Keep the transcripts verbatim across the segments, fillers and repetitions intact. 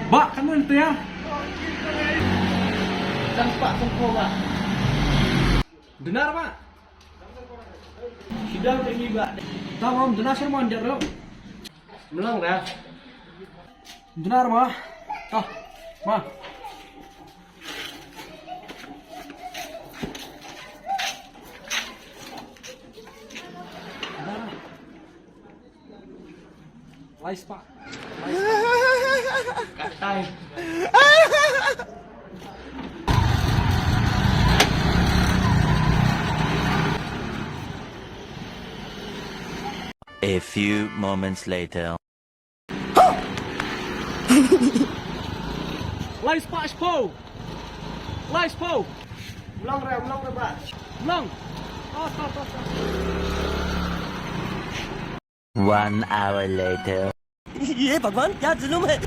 Bah, kan mun tu ya? Dang pak sengko, bah. Benar, bah. Sidang tinggi, bah. Tamam, benar sir mon dia. Melong dah. Benar, bah. Tah, bah. Lai spah. Lai spah. Katai. A few moments later. Lai spah shiphew. Lai shiphew. Mlong re, mlong re, bah. Mlong. Stop, stop, stop, stop. One hour later. ये भगवान, क्या जुल्म है।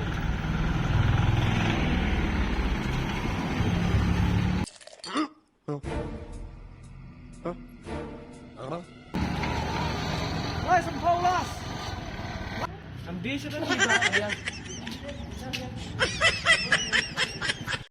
Lai shiphew, last. Am di sa dan di ba ya.